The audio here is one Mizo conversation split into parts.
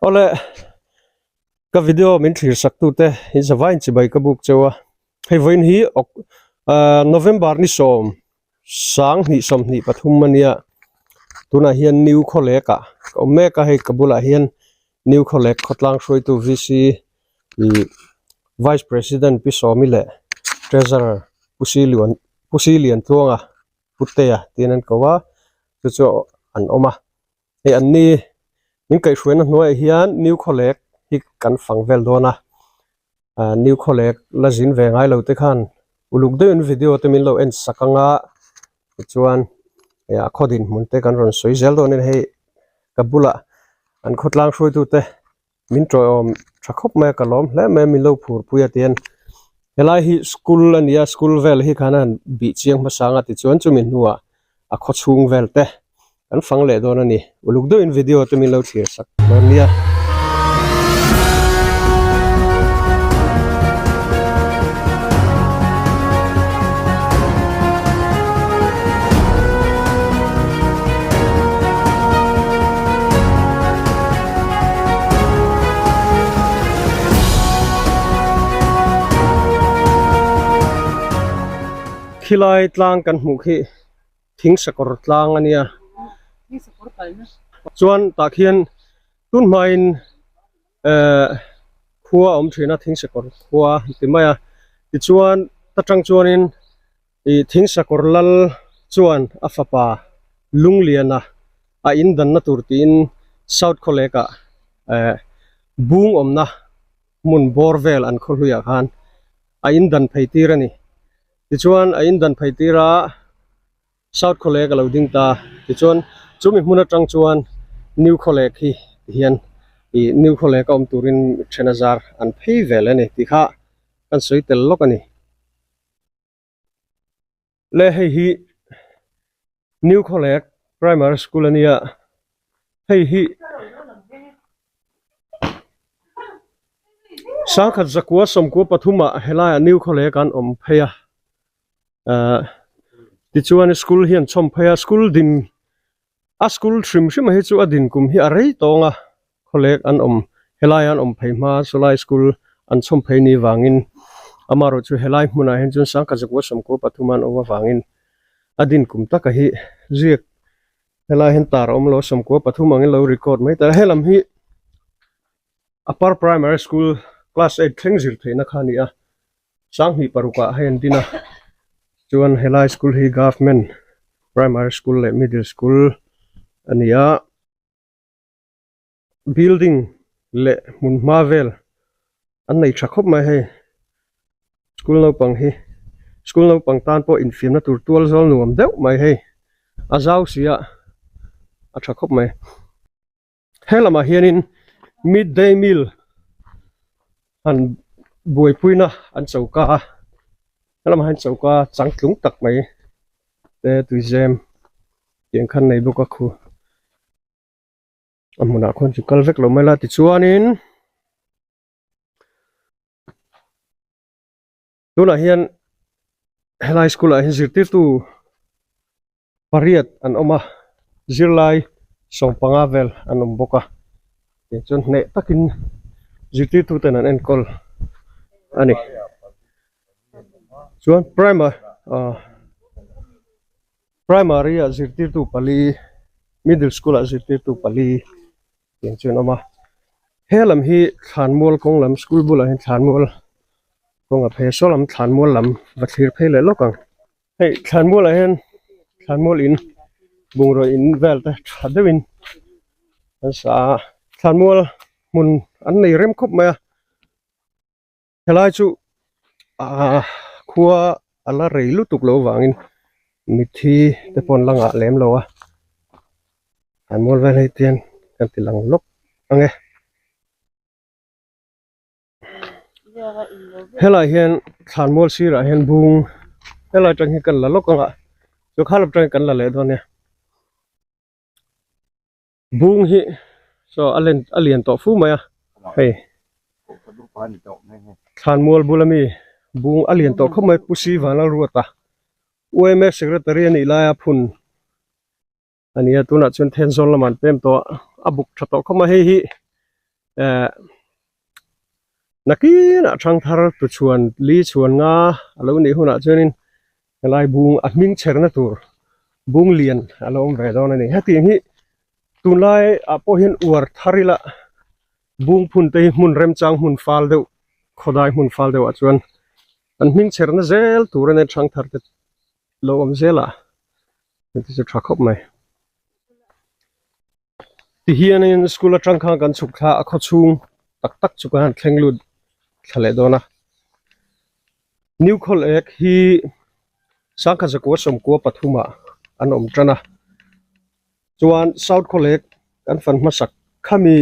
Awle ka video min thlir sak tute in zavai in chibai ka buk cheu a hei vawiin hi ok ah November ni sawm 20 23 ania tunah hian New Khawlek ah ka awm mek a hei ka bulah hian New Khawlek khawtlang hruaitu VC ih Vice President Pi Sawmi leh Treasurer Pu Silian Pu Siliantluanga Putea tiin an ko a chu chu an awm a hei an ni min kaihhruaina hnuaiah hian New Khawlek hi kan fang vel dawn a ah New Khawlek la zin ve ngai lo te khan uluk deuhin video te min lo en sak anga tichuan eh a khaw dinhmun te kan rawn sawi zel dawn a ni hei ka bulah an khawtlang hruaitute min tawiawm tha khawp mai a ka lawm hle mai a min lo phur pui a tihian helai hi school a ni a school vel hi khan a han bih chiang hmasa ang a tichuan chumi hnuah a khaw chhung vel te kan fang leh dawn a ni uluk deuhin video te min lo thlir sak dawn nia. Khilai tlang kan hmuh khi thing sakawr tlang a nia chuan tah khian tun hmain ehh khua a awm thin a thing sakawr khua an ti mai a tichuan ta tang chuanin Ih thing sakawr lal chuan a fapa Lungliana a in danna tur tiin South Khawlek ah eh bung awmna hmun bawr vel an khaw hluiah khan a in dan phei tir a ni. Tichuan a in dan phei tir a South Khawlek a lo ding ta. Tichuan chumi hmun atang chuan New Khawlek hi tihian ih New Khawlek a awm turin then a zar an phei vel a ni tih kha kan sawi tel lawk a ni. Le hei hi New Khawlek Primary School a nia hei hi sangkhat zakua sawmkua pathumah helaiah New Khawlek an awm phei a ahh tichuan school hi an chhawm phei a school din A school hrim hrim a hi chu a din kum hi a rei tawng a, khawlek an awm helai an awm phei hma chulai school an chhawm phei ni vangin amaherawh chu helai hmunah hian chuan sangkhat zakua sawmkua pathum an awm avangin a din kum taka hi ziak helai hian tar a awm lo a sawmkua pathum angin lo record mai ta helam hi upper primary school class eight thleng zir theihna kha a ni a. Sanghnih parukah hei an din a chuan helai school hi government primary school leh middle school a ni a building leh hmun hma vel an nei tha khawp mai hei school naupang hi school naupang tan pawh infiamna tur tual zawl nuam deuh mai hei a zau si a a tha khawp mai. He lamah hianin mid day meal han buaipuina an choka a he lamah hian choka changtlung tak mai te tuizem tiang khan nei bawk a khu a hmunah khuan chu kal vek lo mai la tichuanin tunah hian helai school ah hian zirtirtu pariat an awm a zirlai sawmpanga vel an awm bawk a tichuan hneh takin zirtirtu ten an enkawl a ni chuan primer ah primary ah zirtirtu pali middle school ah zirtirtu pali tiang chu an awm a he lam hi thlanmual kawng lam school bulah hian thlanmual kawng a phei a saw lam thlanmual lam va thlir phei leh lawk ang. Hei thlanmual ah hian thlanmual in bungraw in vel te tha deuhin an sa a thlanmual hmun an nei rem khawp mai a helai chu ahh khua a la rei lutuk loh avangin mitthi te pawh an la ngah lem lo a thlanmual vel hei te hian kan ti lang lawk ang e. Helai hian thlanmual sirah hian bung helai atang hian kan la lawk ang a chu kha lam atangin kan la leh dawn a nia bung hi saw a len a lian tawh fu mai a hei thlanmual bula mi bung a lian tawh khawp mai Pu Si Vanlalruata U_M_A secretary a nih laia phun a ni a tunah chuan Thenzawl lamah an pem tawh a a buk tha tawh khawp mai hei hi. Eh nakinah thangthar tu chhuan li chhuan nga a lo nih hunah chuanin helai bung a hming chherna tur bung lian a lo awm ve dawn a ni. Hetiang hi tunlai ah pawh hian uar thar ila bung phun te hi hmun remchang hmun fal deuh khawdai hmun fal deuh ah chuan an hming chherna zel tur a nia thangthar te lo awm zel a heti chu tha khawp mai. Ti hianin school atang khan kan chhuk thla a khawchhung tak tak chu kan han thleng lut thla leh dawn a new khawlek hi sangkhat zakua sawmkua pathumah an awm tan a chuan south khawlek kan fan hmasak khami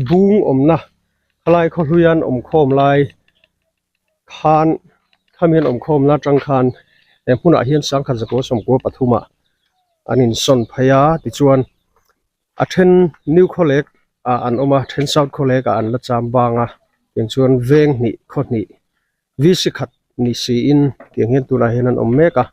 bung awmna khalai khawhlui an awm khawm lai khan khami an awm khawmna atang khan he hmunah hian sangkhat zakua sawmkua pathumah an insawn phei a tichuan a then new khawlek ah an awm a a then south khawlek ah an la cham bang a tiang chuan veng hnih khaw hnih v c khat ni siin tiang hian tunah hian an awm mek a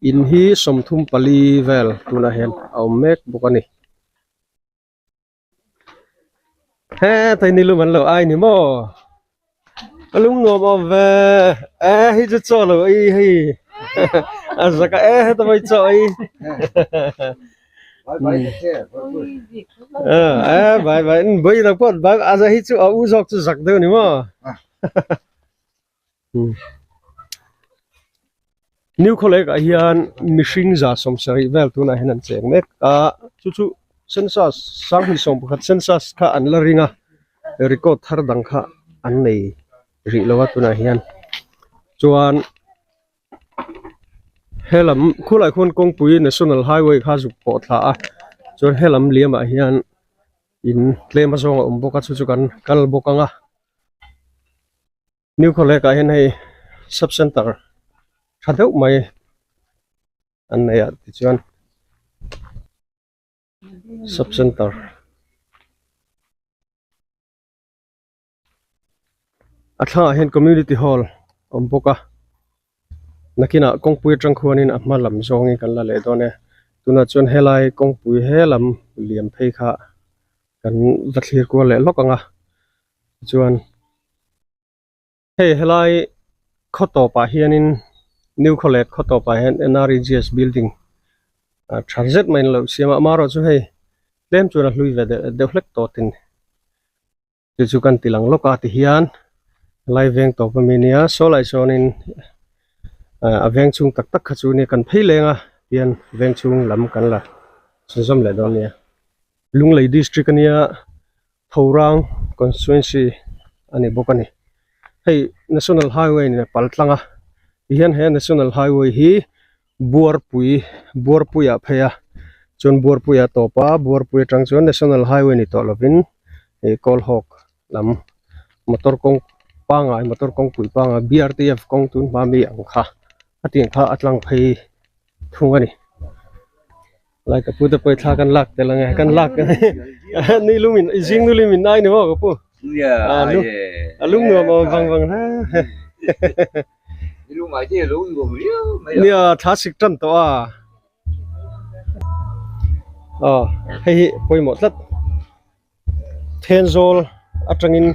in hi 34 vel tunah hian a awm mek bawk a ni. He tai ni lum an lo ai ni maw a lung nuam awm ve e hei chu chaw lo ei hei a zaka e heta mai chaw ei e bai bai bai lo pawh bai a za hi chu a u zawk chu zak deuh ni maw New Khawlek ah hian mihring za 70 vel tunah hian an cheng mek a chu chu census 2021 census kha an la ring a record thar dang kha an nei rih lo a tunah hian chuan helam khulai khuan kawngpui national highway kha zuk pawh thla a chuan helam liam ah hian in tlem azawng a awm bawk a chu chu kan kal bawk ang a. New Khawlek ah hian hei sub center tha deuh mai an nei a tichuan sub center a thlangah hian community hall a awm bawk a nakinah kawngpui atang khuanin a hma lam zawngin kan la leh dawn e tunah chuan helai kawngpui he lam liam phei kha kan va thlir kual leh lawk ang a. Chuan hei helai khaw tawpah hianin New Khawlek khaw tawpah hian N_R_E_G_S building ah tha zet mai an lo siam a amaherawh chu hei tlem chuan a hlui ve deuh deuh hlek tawh tin chu chu kan ti lang lawk a tihian helai veng tawp ami nia saw lai sawnin ah a veng chhung tak tak kha chu nia kan phei leng a tihian veng chhung lam kan la chhunzawm leh dawn nia Lunglei district ania. Thorang constituency a ni bawk a ni. Hei national highway nen a pal tlang a tihian he national highway hi Buarpui Buarpui ah phei a chuan Buarpui ah tawp a Buarpui atang chuan national highway ni tawh lovin ih Kawlhawk lam motor kawng pangai motor kawngpui pangai B_R_T_F kawng tun hma mi ang kha a tiang kha a tlang phei thung a ni. Lai ka pu te pawh thla kan lak tel ange kan lak ni lumin zing nu limin nai ni maw ka pu a lung nuam awm vang vang hle nia thla sik tan tawh a aw hei hi pawimawh tlat Thenzawl atangin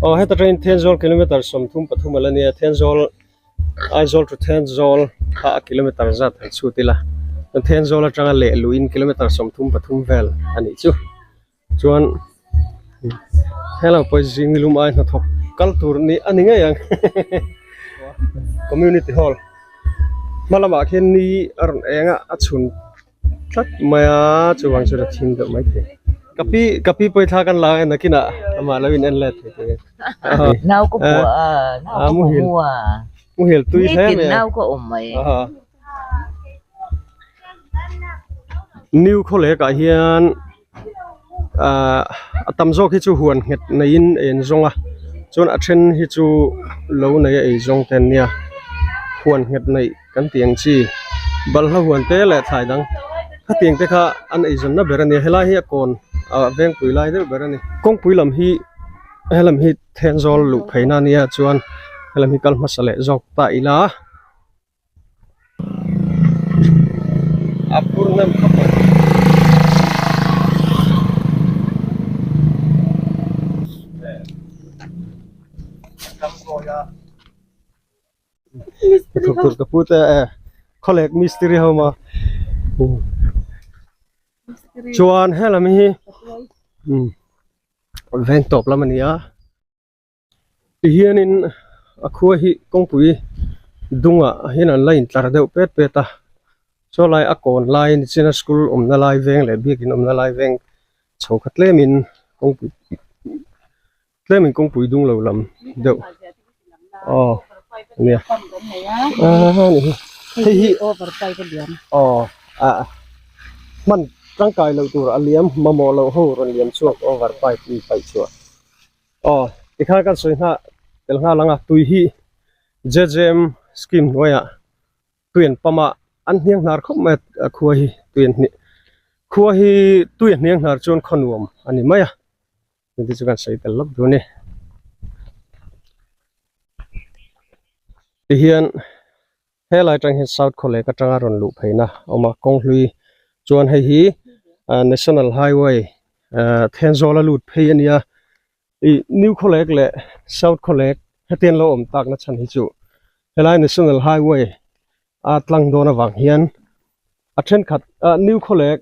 aw heta tangin Thenzawl kilometer 33 a la nia Thenzawl Aizawl to Thenzawl kha a kilometer zat han chhut ila chuan Thenzawl atanga leh luhin kilometer 33 vel a nih chu chuan hello pawh zing lum ai hnathawk kal tur ni a ni ngei ang community hall hma lamah khian ni a rawn eng a a chhun. tlat mai a chuvang chuan a thim deuh mai thei ka pi ka pi pawh hi thla kan la a nakinah amah lo in en let thei tur a ni Nau ka pua a nau ka muhil pua muhil tui hle nitin mai a nau ka awm mai New Khawlek ah hian ah a tam zawk hi chu huan nghet neiin a in zawng a chuan a then hi chu lo nei a ei zawng te an nia huan nghet neih kan tih ang chi balhla huan te leh thlai dang khatiang te kha an eizawnna ber a nia helai hi a kawn ah vengpui lai deuh ber a ni kawngpui lam hi helam hi Thenzawl luh pheina a nia chuan helam hi kal hmasa leh zawk ta ila. A phur hnem khawp mai. Hnathawk tur ka pu te e khawlek mistiri ho maw chuan helam hi veng tawp lam a ni a tihianin a khua hi kawngpui dungah hian an la intlar deuh pet pet a saw lai a kawn lai nichina school awmna lai veng leh biakin awmna lai veng chho kha tlemin kawngpui Tlemin kawngpui dung lo lam deuh aw nia a ni hi hei hi aw a hman tangkai loh tur a liam mamawh loh ho rawn liam chhuak over pipe in paih chhuah aw tikhan kan sawi nghah tel nghal ang a tui hi J J M scheme hnuaiah tui an pam a an hniang hnar khawp mai a khua hi tui an hnih khua hi tui a hniang hnar chuan khaw nuam a ni mai a. Hengte chu kan sawi tel lawk duh a ni. Tihian helai atang hian South Khawlek atanga rawn luh pheihna a awm a kawng hlui chuan hei hi ah National Highway ah Thenzawl a lut phei a nia ih New Khawlek leh South Khawlek hetiang lo awm tak na chhan hi chu helai National Highway a tlang dawn avang hian a thenkhat ah New Khawlek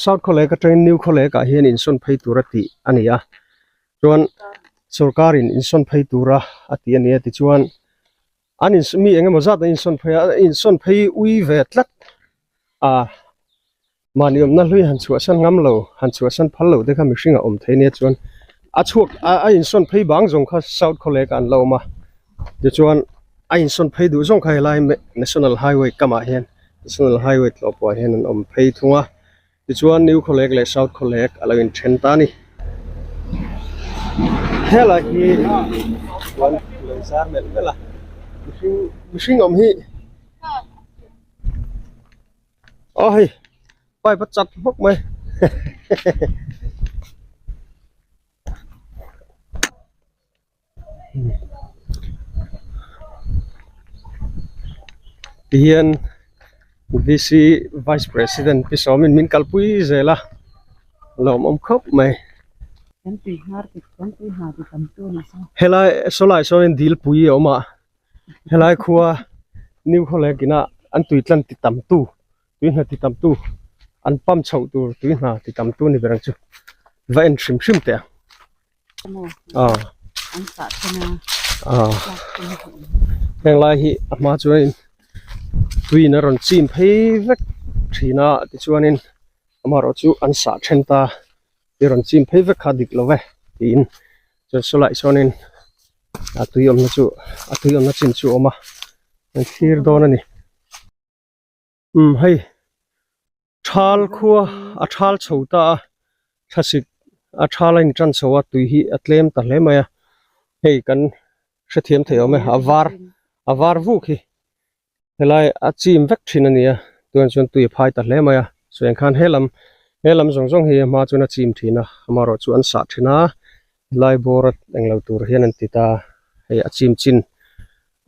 South Khawlek atangin New Khawlek ah hian insawn phei tur a tih a ni a chuan sorkar in insawn phei tura a tih a ni a tichuan an in mi eng emaw zat an insawn phei a insawn phei ui ve tlat a mahni awmna hlui han chhuahsan ngam lo han chhuahsan phal lo te kha mihring a awm thei nia chuan a chhuak a insawn phei bang zawng kha South Khawlek ah an la awm a tichuan a insawn phei duh zawng kha helai National Highway kamah hian. National Highway tlawh pawh ah hian an awm phei thung a tichuan New Khawlek leh South Khawlek a lo inthen ta a ni. Helai hi chuan lo zar melh melh a mihring mihring awm hi aw hei pipe a chat hmawk mai Tihian V C vice president pi sawmin min kalpui zel a lawmawm khawp mai. Helai sawlai sawnin dilpui a awm a helai khua new khawlek ina an tui tlan ti tam tu tui hna ti tam tu an pump chhoh tur tui hna ti tam tu ni ber ang chu va en hrim hrim teh ang. Heng lai hi a hma chuanin tuiin a rawn chim phei vek thin a tichuanin amaherawh chu an sah then ta i rawn chim phei vek kha dik lo ve tiin chuan sawlai sawnin a tui awmna chu a tui awmna chin chu a awm a an thlir dawn a ni. Umm hei thal khua a thal chho ta a thlasik a thal a intan chho a tui hi a tlem ta hle mai a hei kan hrethiam thei awm e a var a var vuk hi helai a chim vek thin a ni a tunah chuan tui a phai ta hle mai a sawi ang khan helam helam zawng zawng hi a hma chuan a chim thin a amaherawh chu an sah thin a helai bawr a englo tur hian an ti ta hei a chim chin.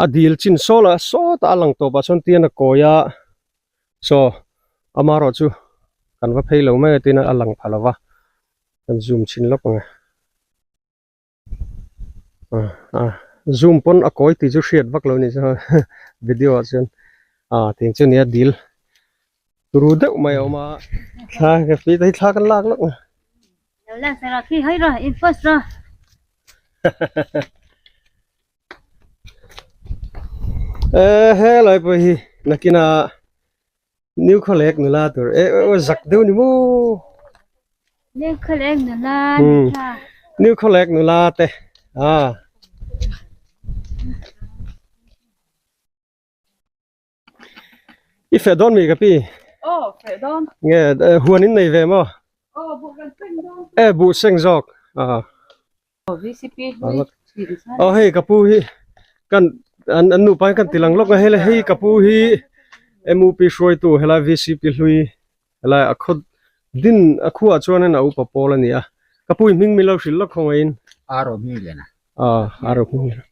A dil chin saw lah sawtah a lang tawp ah chuan tian a kawi a saw amaherawh chu kan va phei lo mai a tin a lang pha lo va kan zoom chhin lawk ang e ah zoom pawn a kawi tih chu hriat vak lo a ni chuan video ah chuan ah tiang chu a ni a dil turu deuh mai a awm a thla ka thla kan lak lawk ang. Eh helai pawh hi nakina new khawlek nula tur eh eh aw zak deuh ni maw New khawlek nula new khawlek nula te ah I feh dawn mi ka pi? Aw, feh dawn. Nge huan in nei ve maw? Aw, buh kan seng dawn. E buh seng zawk. Ah. Aw, VCP hlui thin khan. Aw hei ka pu hi kan an an nupa in kan ti lang lawk a hei le hei ka pu hi MUP hruaitu helai VCP hlui helai a khaw din a khuaah chuanin a upa pawl a ni a. Ka pu i hming min lo hrilh lawk khawngaihin. Aro hming lian a. Ah aro hming lian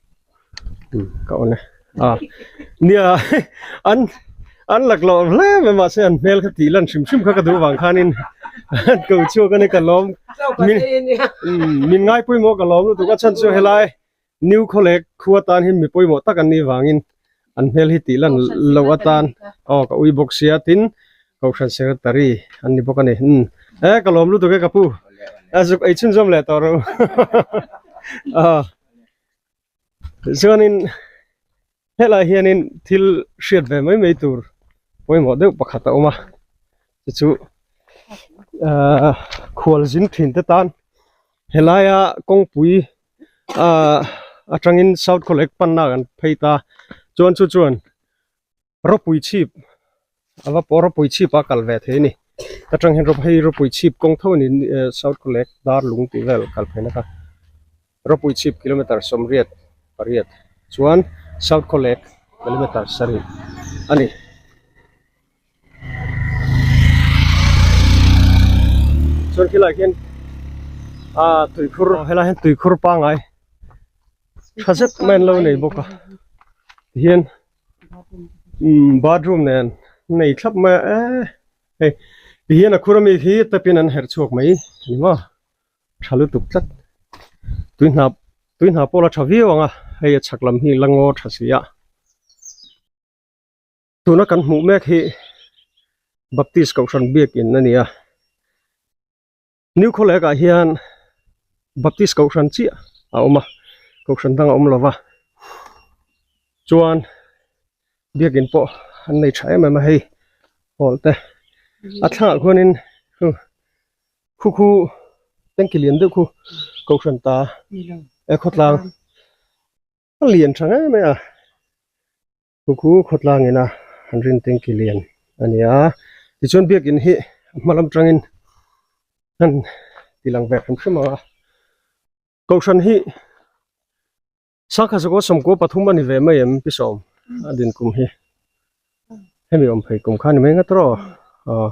ka on e. Ah nia an an lak loh hle mai mahse an hmel kha tih lan hrim hrim kha ka duh vang khanin an ko chhuak a ni ka lawm min min ngaipawimawh ka lawm lutuk a chhan chu helai. New Khawlek khua tan hian mi pawimawh tak an nih vangin an hmel hi tih lan loh atan aw ka ui bawk sia tin Kohhran Secretary an ni bawk a ni. Umm e ka lawm lutuk e ka pu a zuk ei chhunzawm leh tawh rawh u. Chuanin helai hianin thil hriat ve mai mai tur pawimawh deuh pakhat a awm a chu chu ahh khual zin thin te tan helaia kawngpui ahh atangin south khawlek panna kan phei ta chuan chu chuan rawpui chhip a va pawh rawpui chhip a kal ve thei a ni atang hian hei rawpui chhip kawng tho a ni south khawlek dar lung tih vel kal phei na kha rawpui chhip kilometer 88 chuan south khawlek kilometer 7 a ni. Chuan khilai khian ah tuikhur helai hian tuikhur pangai tha zet mai an lo nei bawk a tihian umm bathroom nen nei thlap mai a eee hei tihian a khur ami hi tap in an herh chhuak mai a ni maw tha lutuk tlat tui hna tui hna pawh la tha viau ang a hei a chhak lam hi la ngaw tha si a. Tuna kan hmuh mek hi Baptist Kohhran biakin a ni a, New Khawlek ah hian Baptist Kohhran chiah a awm a, Kohhran dang a awm lo va, chuan biakin pawh an nei tha em em a hei hall te a thlangah khuanin khu khu tanki lian deuh khu Kohhran ta e khawtlang a lian tha ngei mai a. Khu khu khawtlang ina an rin tengki lian a ni a tichuan biakin hi a hma lam tangin an ti lang ve hrim hrim ang a kohhran hi sangkhat zakua 93 a ni ve mai em pi sawm a din kum hi hemi awm phei kum kha a ni mai ngat rawh aw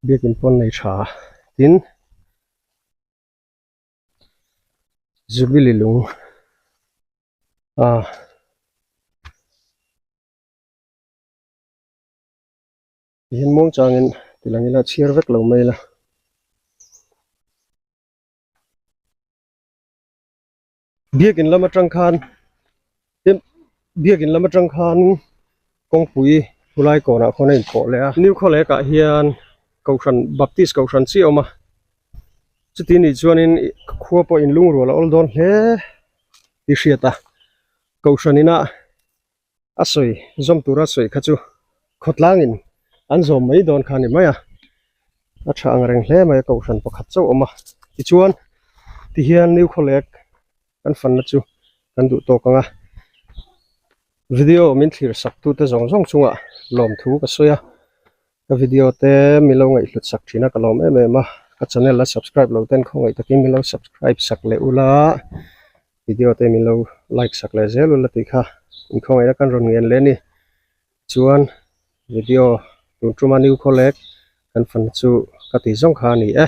biakin pawn nei tha tin. Jubilee lung a tihian muang changin ti lang ila chhiar vek lo mai ila. Biakin lam atang khan biakin lam atang khan kawngpui khulai kawnah khawn a inpawh leh a. New Khawlek ah hian Kohhran Baptist Kohhran chiah a awm a, chuti nih chuanin khua pawh in lungrual a awl dawn hle tih hriat a, Kohhran ina a sawi zawm tura sawi kha chu khawtlangin an zawm mai dawn kha a ni mai a, a tha ang reng hle mai a Kohhran pakhat chauh a awm a, tichuan tihian New Khawlek kan fanna chu kan duh tawk ang a, video min thlir sak tute zawng zawng chungah lawmthu ka sawi a, ka video te min lo ngaihhlut sak thin a ka lawm em em a, ka channel a subscribe lo ten khawngaih takin min lo subscribe sak leh ula, video te min lo like sak leh zel ula tih kha inkhawngaihna kan rawn ngen leh a ni, chuan video tun tuma new khawlek kan fan chu ka tih zawng kha a ni e.